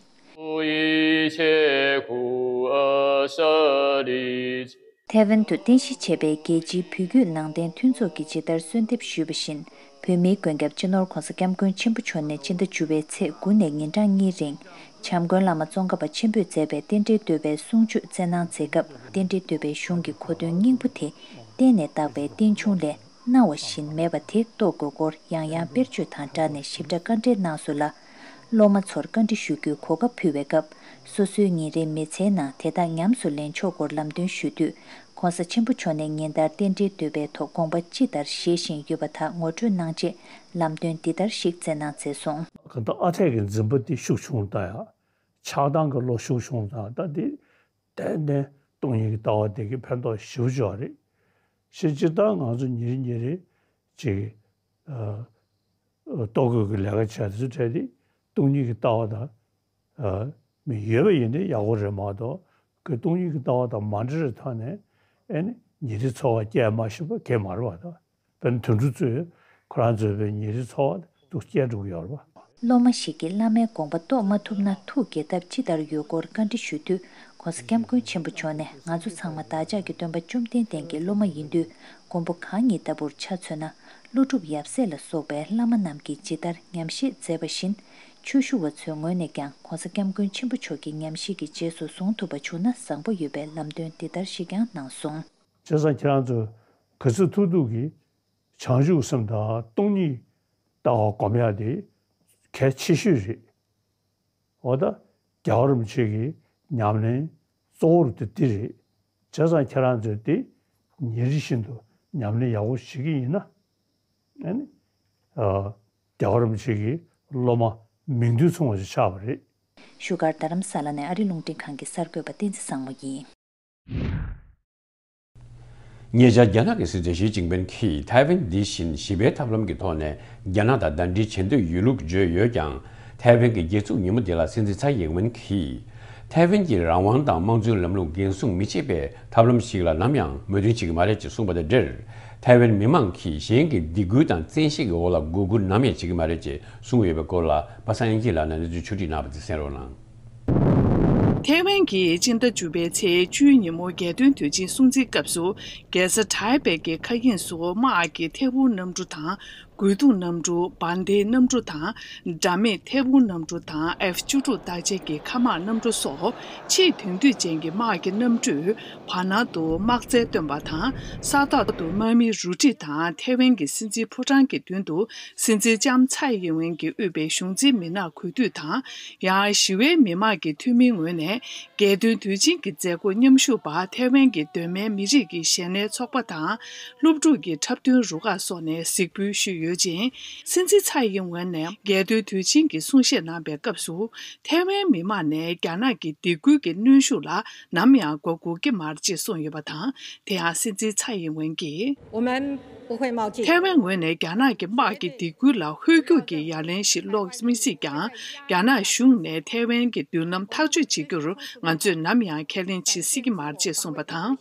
ཐའེ་ཝན་དུ་རྟེན་གཞི་བྱས་པའི་རྒྱལ་སྤྱིའི་བོད་བརྒྱུད་ནང་བསྟན་མཐུན་ཚོགས་ཀྱིས་ཇི་ལྟར་གསོལ་འདེབས་ཞུས་པ་བཞིན། བོད་མིའི་མགོན་སྐྱབས་སྤྱི་ནོར་༧གོང་ས་༧སྐྱབས་མགོན་ཆེན་པོ་མཆོག་ནས་སྤྱི་ཟླ་བཅུ་པའི་ཚེས་དགུ་ནས་ཉིན་གྲངས་གཉིས་རིང་། བྱམས་མགོན་བླ་མ་ཙོང་ཁ་པ་ཆེན་པོས་མཛད་པའི་རྟེན་འབྲེལ་བསྟོད་པའི་གསུང་ཆོས་སྩལ་གནང་མཛད་སྐབས། རྟེན་འབྲེལ་བསྟོད་པའི་གཞུང་གི་གོ་སྟོན་སྙིང་པོ་དེ། བསྟན་ནས་བཏགས་པའི་རྟེན་འབྱུང་ལས། སྣང་བ་བཞིན་མེད་པ་དེ་རྟོགས་དགོས་སྐོར་ཡང་ཡང་དཔེར་བརྗོད་དང་སྦྲགས་ནས་ཞིབ་ཕྲ་བཀའ་འགྲེལ་གནང་སོང་ལ། སློབ་མ་ཚོར་བཀའ་འདྲི་ཞུ་རྒྱུའི་གོ་སྐབས་ཕུལ་བའི་སྐབས། སོ་སོའི་ཉིན་རེའི་མི་ཚེའི་ནང་དེ་དག་ཉམས་སུ་ལེན་ཆོག་སྐོར་ལམ་སྟོན་ཞུ་དུས། ༧གོང་ས་ཆེན་པོ་མཆོག་ནས་ཉིན་ལྟར་རྟེན་འབྲེལ་བསྟོད་པའི་ཐོག་དགོངས་པ་ཅི་ལྟར་བཞེས་བཞིན་ཡོད་པ་དག་ངོ་སྤྲོད་གནང་རྗེས། ལམ་སྟོན་འདི་ལྟར་ཞིག་སྩལ་གནང་མཛད་སོང་། གང་ལྟར་ཨ་འཐས་ཀྱི་འཛིན་པ་འདི་ཤུགས་ཆུང་དང་ཡང་། ཆགས་སྡང་གི་བློ་ཤུགས་ཆུང་དང་ད་འདི། ཏན་ཏན་སྟོང་ཉིད་ཀྱི་ལྟ་བ་དེ་གིས་ཕན་ཐོགས་ཞེ་པོ་ཅིག་ཡོད་རེད། ཞེས་སྤྱིར་བཏང་ང་ཚོ་ཉིན་རེ་ཉིན་རེ་ཅིག་ཨ། ལྟོ་གོས་ཀྱི་ལས་ཀ་བྱས་དེ་ཚོ་བྲལ་ཏེ་སྟོང་ཉིད་ཀྱི་ལྟ་བ་དང་ཨ། མི་ཡོད་པ་ཡིན་ན་ཡག་པོ་རེད་མ་གཏོགས་ཀྱི་སྟོང་ཉིད་ཀྱི་ལྟ་བ་དང་མ་འབྲེལ་བའི་ཐོག་ནས་ཨེ་ནི་ཉིན་རེའི་འཚོ་བ་སྐྱེལ་མ་ཤེས་པ་གང་ཡང་མ་རེད་པ་དང་། དཔེར་ན་དུད་འགྲོ་ཚོས་ཁོ་རང་ཚོའི་བའི་ཉིན་རེའི་འཚོ་བ་དེ་སྐྱེལ་འགྲོ་གི་ཡོད་རེད་པ། སློབ་མ་ཞིག་གིས་བླ་མའི་དགོངས་པ་རྟོགས་མ་ཐུབ་ན་ཐུགས་དགྱེས་ཐབས་ཅི་ལྟར་ཡོད་སྐོར་བཀའ་འདྲི་ཞུ་དུས། ༧གོང་ས་༧སྐྱབས་མགོན་ཆེན་པོ་མཆོག་ནས་ང་ཚོ་ཚང་མ་བདག་ཅག་གི་སྟོན་པ་བཅོམ་ལྡན་འདས་ཀྱི་སློབ་མ་ཡིན་དུས། མགོན་པོ་གང་ཉིད་ལྟ་བུར་ཆ་མཚོན་ན། ཀླུ་སྒྲུབ་ཡབ་སྲས་ལ་སོགས་པའི་བླ་མ་རྣམས་ཀྱིས་ཇི་ལྟར་ཉམས་བཞེས་མཛད་པ་བཞིན། ཆོས་ཞུ་བ་ཚོའི་ངོས་ནས་ཀྱང་༧གོང་ས་༧སྐྱབས་མགོན་ཆེན་པོ་མཆོག་གི་ཉམས་བཞེས་ཀྱི་རྗེས་སུ་བཟུང་ཐུབ་པ་བྱུང་ན་བཟང་པོ་ཡོད་པའི་ལམ་སྟོན་འདི་ལྟར་ཞིག་ཀྱང་གནང་སོང་། བྱས་ཙང་ཁྱེད་རང་ཚོས་ག་ཚོད་ཐུབ་ཐུབ་ཀྱིས་བྱང་ཆུབ་སེམས་དང་སྟོང་ཉིད་ལྟ་བ་སྒོམ་ཡག་དེ་གལ་ཆེ་ཤོས་རེད། འོ་ད་རྒྱལ་བ་རིན་པོ་ཆེ་གི་ཉམས་ལེན་གཙོ་བོ་དེ་འདི་རེད། བྱས་ཙང་ཁྱེད་རང་ཚོས་དེ་ཉིན་རེ་བཞིན་དུ་ཉམས་ལེན་ཡག་པོ་བྱེད་ཀྱི་ཡིན་ན། ཨ་ནི། ཨ། རྒྱལ་བ་རིན་པོ་ཆེ་གི་སློབ་མ་མིང་དོན་མཚུངས་པ་ཞིག་ཆགས་པ་རེད། བཞུགས་སྒར་རྡ་རམ་ས་ལ་ནས་ཨ་རི་རླུང་འཕྲིན་ཁང་གི་གསར་འགོད་པ་བསྟན་འཛིན་བཟང་མོ་ཡིན། ཉེ་ཆར་རྒྱ་ནག་གི་སྲིད་འཛིན་ཞི་ཅིན་ཕིན་གྱིས་ཐའེ་ཝན་འདི་བཞིན་ཞི་བའི་ཐབས་ལམ་གྱི་ཐོག་ནས་རྒྱ་ནག་དང་ཟླ་སྒྲིལ་བྱེད་འདོད་ཡོད་ལུགས་བརྗོད་ཡོད་ཀྱང་། ཐའེ་ཝན་གྱི་རྒྱལ་འཛུགས་ཉིན་མོ་འདི་ལ་སྲིད་འཛིན་ཚའེ་ཡིན་ཝེན་གྱིས། ཐའེ་ཝན་གྱི་རང་དབང་དང་དམངས་གཙོའི་ལམ་ལུགས་འགན་སྲུང་མི་བྱེད་པའི་ཐབས་ལམ་ཞིག་ལ་ནམ་ཡང་མོས་མཐུན་བྱེད་ཀྱི་མ་རེད་ཅེས་གསུངས་པ་དང་འབྲེལ། ཐའེ་ཝན་མི་མང་གིས་གཞན་གྱི་སྡིགས་སྐུལ་དང་བཙན་ཤེད་ཀྱི་འོག་ལ་མགོ་སྒུར་ནམ་ཡང་བྱེད་ཀྱི་མ་རེད་ཅེས་གསུངས་ཡོད་པའི་སྐོར་ལ་པ་སངས་དབྱངས་སྐྱིད་ལགས་ནས་གནས་ཚུལ་ཕྱོགས་སྒྲིག་གནང་བ་དེ་གསན་རོགས་གནང་། ཐའེ་ཝན་གྱིས་སྤྱི་ཟླ་བཅུ་པའི་ཚེས་བཅུའི་ཉིན་མོ་རྒྱལ་སྟོན་དུས་ཆེན་སྲུང་བརྩིའི་སྐབས་སུ། རྒྱལ་ས་ཐའེ་པེ་གི་མཁའ་དབྱིངས་སུ་དམག་གི་ཐད་འཕུར་གནམ་གྲུ་དང་། རྒོལ་རྡུང་གནམ་གྲུ། འབར་མདེལ་གནམ་གྲུ་དང་། དྲ་མིག་ཐད་འཕུར་གནམ་གྲུ་དང་། ཨེཕ་བཅུ་དྲུག་རྟགས་ཅན་གྱི་མཁའ་དམག་གནམ་གྲུ་སོགས་ཆེས་དེང་དུས་ཅན་གྱི་དམག་གི་གནམ་གྲུས་བར་སྣང་དུ་དམག་རྩལ་སྟོན་པ་དང་། ས་ཐོག་ཏུ་དམག་མི་རུ་ཁྲིད་དང་། ཐའེ་ཝན་གྱི་སྲིད་འཛིན་ཕོ་བྲང་གི་མདུན་དུ་སྲིད་འཛིན་ལྕམ་ཚའེ་ཡིན་ཝེན་གྱིས་དབུས་པའི་གཞུང་འཛིན་མི་སྣ་གུས་འདུད་དང་། ཡང་ཞི་བའི་མི་དམངས་ཀྱི་འཐུས་མིའི་ངོས་ནས། རྒྱལ་སྟོན་དུས་ཆེན་གྱི་མཛད་སྒོར་མཉམ་ཞུགས་པ་ཐའེ་ཝན་གྱི་གདོད་མའི་མི་རིགས་ཀྱི་གཞོན་ནུའི་ཚོགས་པ་དང་། སློབ་ཕྲུག་གི་འཁྲབ་སྟོན་རུ་ཁག་སོགས་ནས་གཟིགས་འབུལ་ཞུས་ཡོད་ཅིང་། སྲིད་འཛིན་ཚའེ་ཡིན་ཝེན་ནས་རྒྱལ་སྟོན་དུས་ཆེན་གྱི་གསུང་བཤད་གནང་བའི་སྐབས་སུ། ཐའེ་ཝན་མི་དམངས་ནས་རྒྱ་ནག་གི་སྡིགས་སྐུལ་གྱི་གནོན་ཤུགས་ལ་ནམ་ཡང་མགོ་སྒུར་གྱི་མ་རེད་ཅེས་གསུངས་ཡོད་པ་དང་། དེ་ཡང་སྲིད་འཛིན་ཚའེ་ཡིན་ཝེན་གྱིས། 我们不会冒进。 ཐའེ་ཝན་ངོས་ནས་རྒྱ་ནག་གི་དམག་གི་སྡིགས་སྐུལ་ལ་ཧོལ་རྒྱུག་གི་ཡ་ལན་ཞིག་སློག་མི་སྲིད་ཀྱང་། རྒྱ་ནག་གཞུང་ནས་ཐའེ་ཝན་གྱི་མདུན་ལམ་ཐག་གཅོད་བྱེད་རྒྱུར་ང་ཚོས་ནམ་ཡང་ཁས་ལེན་བྱེད་སྲིད་ཀྱི་མ་རེད་ཅེས་གསུངས་པ་དང་།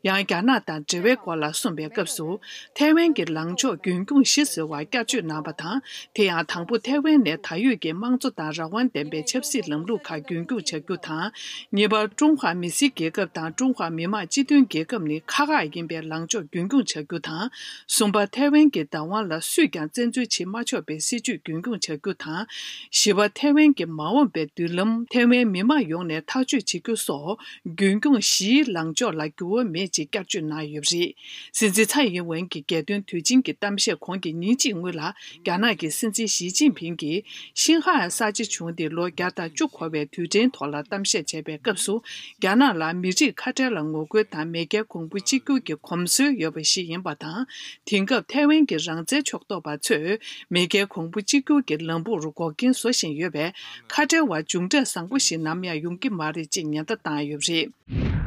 ཡང་རྒྱ་ནག་དང་འབྲེལ་བའི་སྐོར་ལ་གསུངས་པའི་སྐབས་སུ། ཐའེ་ཝན་གྱི་ལངས་ཕྱོགས་རྒྱུན་སྐྱོང་བཞི་ཟེར་བ་བསྐྱར་བཅོས་གནང་བ་དང་། དེ་ཡང་དང་པོ་ཐའེ་ཝན་ནས་ད་ཡོད་ཀྱི་དམངས་གཙོ་དང་རང་དབང་ལྡན་པའི་ཆབ་སྲིད་ལམ་ལུགས་ཁག་རྒྱུན་སྐྱོང་བྱ་རྒྱུ་དང་། གཉིས་པ། ཀྲུང་ཧྭ་མི་སེར་རྒྱལ་ཁབ་དང་ཀྲུང་ཧྭ་མི་དམངས་སྤྱི་མཐུན་རྒྱལ་ཁབ་ནི་ཁག་ཁག་ཡིན་པའི་ལངས་ཕྱོགས་རྒྱུན་སྐྱོང་བྱ་རྒྱུ་དང་། གསུམ་པ། ཐའེ་ཝན་གྱི་བདག་དབང་ལ་སུས་ཀྱང་བཙན་འཛུལ་བྱེད་མ་ཆོག་པའི་སྲིད་བྱུས་རྒྱུན་སྐྱོང་བྱ་རྒྱུ་དང་། བཞི་པ། ཐའེ་ཝན་གྱི་མ་འོངས་པའི་མདུན་ལམ་ཐའེ་ཝན་མི་དམངས་ཡོངས་ནས་ཐག་གཅོད་བྱེད་རྒྱུ་སོགས་རྒྱུན་སྐྱོང་བཞིའི་ལངས་ཕྱོགས་ལ་འགྱུར་བ་མེད་ཅེས་བསྐྱར་བཅོས་གནང་ཡོད་པ་རེད། སྲིད་འཛིན་ཚའེ་ཡིན་ཝེན་གྱི་རྒྱལ་སྟོན་དུས་ཆེན་གྱི་གཏམ་བཤད་གོང་གི་ཉིན་གཅིག་སྔོན་ལ། རྒྱ་ནག་གི་སྲིད་འཛིན་ཞི་ཅིན་ཕིང་གིས་ཤིན་ཧྭ་གསར་བརྗེ་བྱུང་སྟེ་ལོ་བརྒྱ་དང་བཅུ་འཁོར་བའི་དུས་དྲན་ཐོག་ལ་གཏམ་བཤད་བྱས་པའི་སྐབས་སུ། རྒྱ་ནག་ལ་མི་རིགས་ཁ་བྲལ་ལ་ངོ་རྒོལ་དང་མེས་རྒྱལ་གོང་བུ་གཅིག་གྱུར་གྱི་གོམས་སྲོལ་ཡོད་པ་ཞིག་ཡིན་པ་དང་། དེང་སྐབས་ཐའེ་ཝན་གྱི་རང་བཙན་ཕྱོགས་གཏོགས་པ་ཚོས་མེས་རྒྱལ་གོང་བུ་གཅིག་གྱུར་གྱི་ལམ་བུར་འགོག་རྐྱེན་བཟོ་བཞིན་ཡོད་པས། ཁ་བྲལ་བ་མཇུག་འབྲས་བཟང་པོ་ཞིག་ནམ་ཡང་ཡོང་གི་མ་རེད་ཅེས་ཉེན་བརྡ་བཏང་ཡོད་པ་རེད།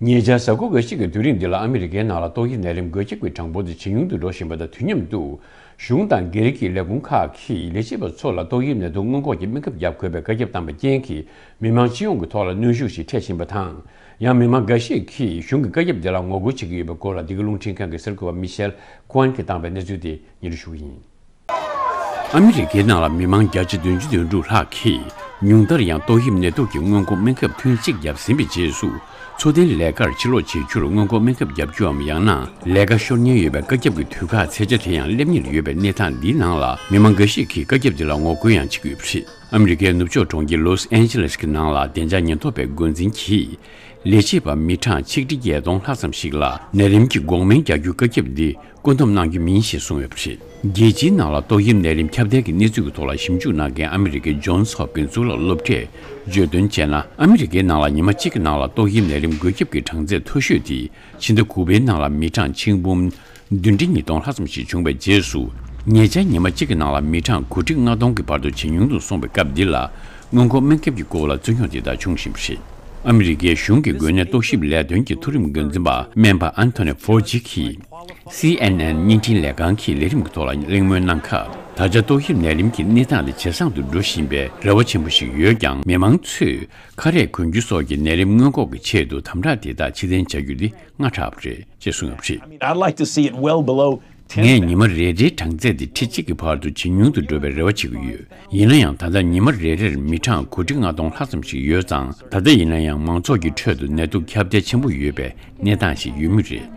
ཉེ་ཆར་གཟའ་འཁོར་འགའ་ཞིག་གི་དུས་རིང་འདི་ལ་ཨ་མི་རི་ཀའི་ནང་ལ་ཏོག་དབྱིབས་ནད་རིམས་འགོས་ཁྱབ་ཀྱི་གྲངས་འབོར་དེ་ཇེ་ཉུང་དུ་འགྲོ་བཞིན་པ་དང་དུས་མཉམ་དུ། གཞུང་དང་སྒེར་གྱི་ལས་ཁུངས་ཁག་གིས་ལས་བྱེད་པ་ཚོ་ལ་ཏོག་དབྱིབས་ནད་དུག་སྔོན་འགོག་གི་སྨན་ཁབ་བརྒྱབ་དགོས་པའི་བཀའ་ཁྱབ་བཏང་པའི་རྐྱེན་གྱིས་མི་མང་སྤྱི་ཡོངས་ཀྱི་ཐོག་ལ་གནོན་ཤུགས་ཤིག་འཕྲད་བཞིན་པ་དང་། ཡང་མི་མང་འགའ་ཤས་ཀྱིས་གཞུང་གི་བཀའ་ཁྱབ་དེ་ལ་ངོ་རྒོལ་བྱེད་ཀྱི་ཡོད་པའི་སྐོར་ལ་འདི་ག་རླུང་འཕྲིན་ཁང་གི་གསར་འགོད་པ་མི་ཤེལ་ཀོན་གྱིས་བཏང་པའི་གནས་ཚུལ་དེ་སྙན་སྒྲོན་ཞུ་གི་ཡིན། ཨ་མི་རི་ཀའི་ནང་ལ་མི་མང་བརྒྱ་ཆ་བདུན་ཅུ་དོན་དྲུག་ལྷག་གིས་ཉུང་མཐར་ཡང་ཏོག་དབྱིབས་ནད་དུག་གི་སྔོན་འགོག་སྨན་ཁབ་ཐུན་གཅིག་བརྒྱབ་ཟིན་པའི་རྗེས་སུ། འཚོ་རྟེན་ལས་ཀར་ཕྱིར་ལོག་བྱེད་རྒྱུར་སྔོན་འགོག་སྨན་ཁབ་བརྒྱབ་རྒྱུའམ་ཡང་ན་ལས་ཀ་ཤོར་ཉེན་ཡོད་པའི་བཀའ་ཁྱབ་ཀྱི་དུས་བཀག་ཚེས་ཆ་དེ་ཡང་སླེབས་ཉེར་ཡོད་པའི་གནས་སྟངས་འདིའི་ནང་ལ། མི་མང་འགའ་ཞིག་གིས་བཀའ་ཁྱབ་འདི་ལ་ངོ་རྒོལ་ཡང་བྱེད་ཀྱི་ཡོད་པ་རེད། ཨ་མི་རི་ཀའི་ནུབ་ཕྱོགས་གྲོང་ཁྱེར་ལོས་ཨན་ཇི་ལེས་ཀྱི་ནང་ལ་བདེ་འཇགས་ཉེན་རྟོག་པའི་འགོ་འཛིན་གྱིས། ལས་བྱེད་པ་མི་གྲངས་ཆིག་ཁྲི་བརྒྱད་སྟོང་ལྷག་ཙམ་ཞིག་ལ་ནད་རིམས་ཀྱི་འགོག་སྨན་རྒྱག་རྒྱུའི་བཀའ་ཁྱབ་འདི་བཀོད་འདོམས་གནང་རྒྱུ་མིན་ཞེས་གསུངས་ཡོད་པ་རེད། རྒྱལ་སྤྱིའི་ནང་ལ་ཏོག་དབྱིབས་ནད་རིམས་ཁྱབ་གདལ་གྱི་གནས་ཚུལ་གྱི་ཐོག་ལ་ཞིབ་འཇུག་གནང་མཁན་ཨ་མི་རི་ཀའི་ཇོན་སི་ཧོབ་ཀིན་སི་གཙུག་ལག་སློབ་གྲྭས་བརྗོད་དོན་བྱས་ན། ཨ་མི་རི་ཀའི་ནང་ལ་ཉི་མ་གཅིག་གི་ནང་ལ་ཏོག་དབྱིབས་ནད་རིམས་འགོས་ཁྱབ་ཀྱི་གྲངས་ཚད་མཐོ་ཤོས་དེ་ཕྱི་ཟླ་དགུ་པའི་ནང་ལ་མི་གྲངས་ཆིག་འབུམ་བདུན་ཁྲི་ཉིས་སྟོང་ལྷག་ཙམ་ཞིག་བྱུང་བའི་རྗེས་སུ། ཉེ་ཆར་ཉི་མ་གཅིག་གི་ནང་ལ་མི་གྲངས་དགུ་ཁྲི་ལྔ་སྟོང་གི་བར་དུ་ཇེ་ཉུང་དུ་སོང་བའི་སྐབས་འདི་ལ། སྔོན་འགོག་སྨན་ཁབ་ཀྱི་སྐོར་ལ་རྩོད་རྙོག་དེ་དག་བྱུང་བཞིན་པ་རེད། ཨ་མི་རི་ཀའི་གཞུང་གི་འགོས་ནད་རྟོག་ཞིབ་ལས་དོན་གྱི་མཐོ་རིམ་འགོ་འཛིན་པ་སྨན་པ་ཨན་ཐོ་ནི་ཕོ་ཇི་གིས། སི་ཨེན་ཨེན་བརྙན་འཕྲིན་ལས་ཁང་གི་ལས་རིམ་གྱི་ཐོག་ལ་གླེང་མོལ་གནང་སྐབས། ད་ཆ་ཏོག་དབྱིབས་ནད་རིམས་ཀྱི་གནས་སྟངས་དེ་ཇེ་བཟང་དུ་འགྲོ་བཞིན་པའི་རེ་བ་ཆེན་པོ་ཞིག་ཡོད་ཀྱང་། མི་མང་ཚོས་ཁ་རས་གོན་རྒྱུ་སོགས་ཀྱི་ནད་རིམས་སྔོན་འགོག་གི་ཆེད་དུ་དམ་དྲག་དེ་དག་ཕྱིར་འཐེན་བྱ་རྒྱུ་དེ་སྔ་དྲགས་པ་རེད་ཅེས་གསུངས་ཡོད་པ་རེད། I'd like to see it well below ten thousand. ངས་ཉི་མ་རེ་རེའི་གྲངས་ཚད་དེ་ཁྲི་གཅིག་གི་བར་དུ་ཇེ་ཉུང་དུ་འགྲོ་བའི་རེ་བ་བྱེད་ཀྱི་ཡོད། ཡིན་ན་ཡང་ད་ལྟ་ཉི་མ་རེ་རེར་མི་གྲངས་དགུ་ཁྲི་ལྔ་སྟོང་ལྷག་ཙམ་ཞིག་ཡོད་ཙང་། ད་ལྟ་ཡིན་ན་ཡང་མང་ཚོགས་ཀྱི་ཁྲོད་དུ་ནད་དུག་ཁྱབ་གདལ་ཆེན་པོ་ཡོད་པའི་གནས་སྟངས་ཤིག་ཡོད་མུས་རེད།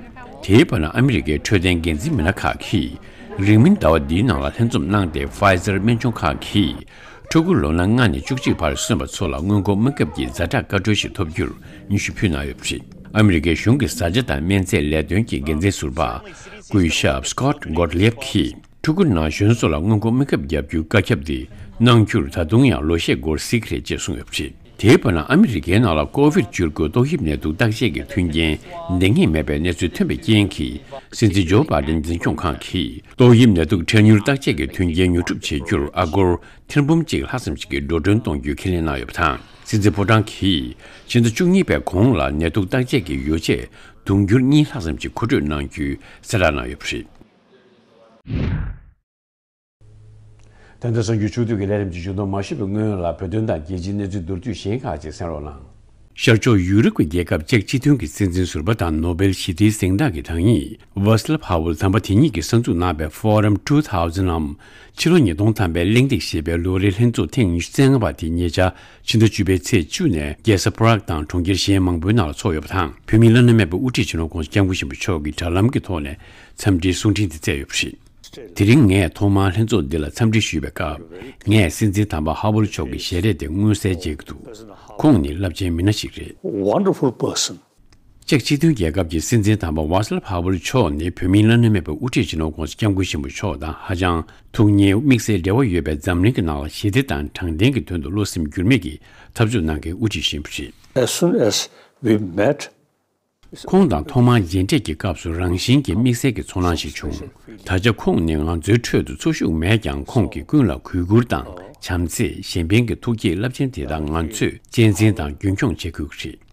དེའི་བར་ན་ཨ་མི་རི་ཀའི་འཕྲོད་བསྟེན་འགན་འཛིན་མི་སྣ་ཁག་གིས་རིང་མིན་ཟླ་བ་འདིའི་ནང་ལ་ལྷན་འཛོམས་གནང་སྟེ། Pfizer སྨན་ཆུང་ཁག་གིས་ཕྲུ་གུ་ལོ་ན་ལྔ་ནས་བཅུ་གཅིག་བར་སོན་པ་ཚོ་ལ་སྔོན་འགོག་སྨན་ཁབ་ཀྱི་ཛ་དྲག་བཀའ་འཁྲོལ་ཞིག་ཐོབ་རྒྱུར་སྙན་ཞུ་ཕུལ་གནང་ཡོད་པ་རེད། ཨ་མི་རི་ཀའི་གཞུང་གི་བཟའ་བཅའ་དང་སྨན་རྫས་ལས་དོན་གྱི་འགན་འཛིན་ཟུར་པ་སྐུ་ཞབས་Scott Gottlieb གིས། ཕྲུ་གུ་ན་གཞོན་ཚོ་ལ་སྔོན་འགོག་སྨན་ཁབ་བརྒྱབ་རྒྱུའི་བཀའ་ཁྱབ་དེ་གནང་རྒྱུར་ད་དུང་ཡང་ལོ་ཤས་འགོར་སྲིད་ཀྱི་རེད་ཅེས་གསུངས་ཡོད་པ་རེད། དེའི་བར་ན་ཨ་མི་རི་ཀའི་ནང་ལ་ཀོ་བིད་བཅུ་དགུ་ཏོག་དབྱིབས་ནད་དུག་བརྟག་དཔྱད་ཀྱི་མཐུན་རྐྱེན་འདང་ངེས་མེད་པའི་གནས་ཚུལ་ཐོན་པའི་རྐྱེན་གྱིས། སྲིད་འཛིན་ཇོ་བྷའི་ཌེན་འཛིན་སྐྱོང་ཁང་གིས་ཏོག་དབྱིབས་ནད་དུག་འཕྲལ་མྱུར་བརྟག་དཔྱད་ཀྱི་མཐུན་རྐྱེན་ཉོ་སྒྲུབ་བྱེད་རྒྱུར་ཨ་སྒོར་ཐེར་འབུམ་གཅིག་ལྷག་ཙམ་ཞིག་གི་འགྲོ་གྲོན་གཏོང་རྒྱུའི་ཁས་ལེན་གནང་ཡོད་པ་དང་། སྲིད་འཛིན་ཕོ་བྲང་གིས་ཕྱི་ཟླ་བཅུ་གཉིས་པའི་གོང་ལ་ནད་དུག་བརྟག་དཔྱད་ཀྱི་ཡོ་བྱད་དུང་ཕྱུར་གཉིས་ལྷག་ཙམ་ཞིག་མཁོ་སྤྲོད་གནང་རྒྱུའི་གསལ་བསྒྲགས་གནང་ཡོད་པ་རེད། ད་ལྟ་གསར་འགྱུར་ཕྱོགས་བསྡུས་ཀྱི་ལས་རིམ་གྱི་མཇུག་སྡོམ་མ་ཞུས་པའི་སྔོན་ལ། བོད་དོན་དང་རྒྱལ་སྤྱིའི་གནས་ཚུལ་མདོར་བསྡུས་གཞན་ཁག་ཅིག་གསན་རོགས་གནང་། ཤར་ཕྱོགས་ཡུ་རོབ་ཀྱི་རྒྱལ་ཁབ་ཅེཀ་སྤྱི་མཐུན་གྱི་སྲིད་འཛིན་ཟུར་པ་དང་ནོ་སྦེལ་ཞི་བདེའི་གཟེངས་རྟགས་ཀྱི་བདག་ཉིད་Václav Havel དམ་པ་དེ་ཉིད་ཀྱིས་གསར་འཛུགས་གནང་བའི་Forum two thousand འམ། ཕྱི་ལོ་ཉིས་སྟོང་ཐམ་པའི་གླེང་སྟེགས་ཞེས་པའི་ལོ་རེའི་ལྷན་ཚོགས་ཐེངས་ཉི་ཤུ་རྩ་ལྔ་པ་དེ་ཉེ་ཆར་ཕྱི་ཟླ་བཅུ་པའི་ཚེས་བཅུ་ནས་རྒྱལ་ས་Prague དང་གྲོང་ཁྱེར་གཞན་མང་པོའི་ནང་ལ་འཚོགས་ཡོད་པ་དང་། བོད་མིའི་བླ་ན་མེད་པའི་དབུ་ཁྲིད་སྤྱི་ནོར་༧གོང་ས་༧སྐྱབས་མགོན་ཆེན་པོ་མཆོག་གིས་དྲ་ལམ་གྱི་ཐོག་ནས་འཚམས་འདྲིའི་གསུང་འཕྲིན་དེ་བསྩལ་ཡོད་པ་རེད། དེ་རིང་ངས་ཐོག་མར་ལྷན་ཚོགས་འདི་ལ་འཚམས་འདྲི་ཞུས་པའི་སྐབས། ངས་སྲིད་འཛིན་དམ་པ་ཧ་ཝེལ་མཆོག་གི་ཞལ་རས་དེ་མངོན་གསལ་མཇལ་གྱི་འདུག་ཁོང་ནི་རླབས་ཆེན་མི་སྣ་ཞིག་རེད། Wonderful person. ཅེཀ་སྤྱི་མཐུན་རྒྱལ་ཁབ་ཀྱི་སྲིད་འཛིན་དམ་པ་Václav Havel མཆོག་ནི་བོད་མིའི་བླ་ན་མེད་པའི་དབུ་ཁྲིད་སྤྱི་ནོར་༧གོང་ས་༧སྐྱབས་མགོན་ཆེན་པོ་མཆོག་དང་ཧ་ཅང་ཐུགས་མཉེས། དམིགས་བསལ་འབྲེལ་བ་ཡོད་པའི་འཛམ་གླིང་གི་ནང་ལ་ཞི་བདེ་དང་དྲང་བདེན་གྱི་དོན་དུ་བློ་སེམས་འགྱུར་མེད་ཀྱིས་འཐབ་རྩོད་གནང་མཁན་དབུ་ཁྲིད་ཞིག་ཡིན་པ་རེད། As soon as we met, ཁོང་དང་ཐོག་མར་མཇལ་འཕྲད་ཀྱི་སྐབས་སུ་རང་བཞིན་གྱིས་དམིགས་བསལ་གྱི་ཚོར་སྣང་ཞིག་བྱུང་། ད་ཆ་ཁོང་ནི་ང་ཚོའི་ཁྲོད་དུ་འཚོ་བཞུགས་མེད་ཀྱང་། ཁོང་གི་ཀུན་ལ་གུས་བཀུར་དང་བྱམས་བརྩེ། གཞན་ཕན་གྱི་ཐུགས་བསྐྱེད་རླབས་ཆེན་དེ་དག་ང་ཚོས་གཅེས་འཛིན་དང་རྒྱུན་འཁྱོངས་བྱེད་དགོས་ཀྱི་རེད།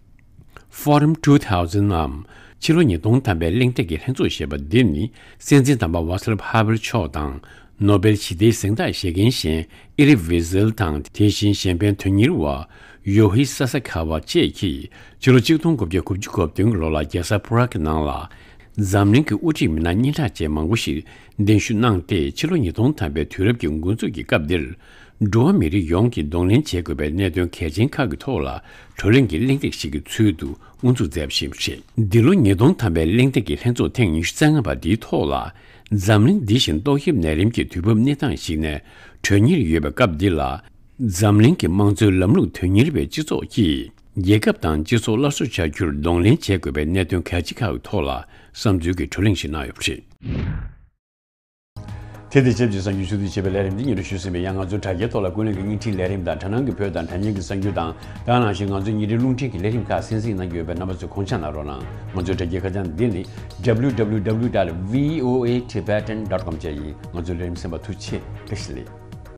Forum two thousand འམ། ཕྱི་ལོ་ཉིས་སྟོང་ཐམ་པའི་གླེང་སྟེགས་ཀྱི་ལྷན་ཚོགས་ཞེས་པ་འདི་ནི། སྲིད་འཛིན་དམ་པ་Václav Havel མཆོག་དང་། ནོ་སྦེལ་ཞི་བདེའི་གཟེངས་རྟགས་བཞེས་མཁན་གཞན་Elie Wiesel དང་། དེ་བཞིན་གཞན་ཕན་དོན་གཉེར་བ་Juha Sasakaava བཅས་ཀྱིས། ཕྱི་ལོ་ཆིག་སྟོང་དགུ་བརྒྱ་དགུ་བཅུ་གོ་བདུན་གྱི་ལོ་ལ་རྒྱལ་ས་Prague ནང་ལ། འཛམ་གླིང་གི་དབུ་ཁྲིད་མི་སྣ་སྙན་གྲགས་ཅན་མང་པོ་ཞིག་གདན་ཞུ་གནང་སྟེ། ཕྱི་ལོ་ཉིས་སྟོང་ཐམ་པའི་དུས་རབས་ཀྱི་འགོ་འཛུགས་ཀྱི་སྐབས་འདིར། འགྲོ་བ་མི་རིགས་ཡོངས་ཀྱིས་གདོང་ལེན་བྱེད་དགོས་པའི་གནད་དོན་གལ་ཆེན་ཁག་གི་ཐོག་ལ་བགྲོ་གླེང་གི་གླེང་སྟེགས་ཤིག་གི་ཚུལ་དུ་དབུ་འཛུགས་མཛད་པ་ཞིག་རེད། འདི་ལོ་ཉིས་སྟོང་ཐམ་པའི་གླེང་སྟེགས་ཀྱི་ལྷན་ཚོགས་ཐེངས་ཉི་ཤུ་རྩ་ལྔ་པ་འདིའི་ཐོག་ལ། འཛམ་གླིང་འདི་བཞིན་ཏོག་དབྱིབས་ནད་རིམས་ཀྱི་དུས་བབ་གནས་སྟངས་ཤིག་ནས་གྲོལ་ཉེར་ཡོད་པའི་སྐབས་འདི་ལ། འཛམ་གླིང་གི་དམངས་གཙོའི་ལམ་ལུགས་དོན་གཉེར་བའི་སྤྱི་ཚོགས་ཀྱིས། རྒྱལ་ཁབ་དང་སྤྱི་ཚོགས་སླར་གསོ་བྱ་རྒྱུར་གདོང་ལེན་བྱེད་དགོས་པའི་གནད་དོན་གལ་ཆེ་ཁག་གི་ཐོག་ལ་བསམ་ཚུལ་གྱི་བགྲོ་གླེང་ཞིག་གནང་ཡོད་པ་རེད། དེ་དང་ཆབས་ཅིག་གསར་འགྱུར་ཕྱོགས་བསྡུས་བྱས་པའི་ལས་རིམ་འདི་སྙན་སྒྲོན་ཞུས་ཟིན་པས། ཡང་ང་ཚོའི་དྲ་རྒྱའི་ཐོག་ལ་ཀུན་གླེང་གི་བརྙན་འཕྲིན་ལས་རིམ་དང་། དྲ་སྣང་གི་བོད་དང་དྲ་བརྙན་གྱི་གསར་འགྱུར་དང་། དེ་ནང་བཞིན་ང་ཚོའི་ཉིན་རེའི་རླུང་འཕྲིན་གྱི་ལས་རིམ་ཁག་གསན་གཟིགས་གནང་རྒྱུ་ཡོད་པས། རྣམ་པ་ཚོས་གོང་བརྗོད་གནང་རོགས་གནང་། ང་ཚོའི་དྲ་རྒྱའི་ཁ་བྱང་འདི་ནི་www dot voatibetan dot com བཅས་ཡིན། ང་ཚོའི་ལས་རིམ་གསན་པར་ཐུགས་རྗེ་ཆེ། བཀྲ་ཤིས་བདེ་ལེགས།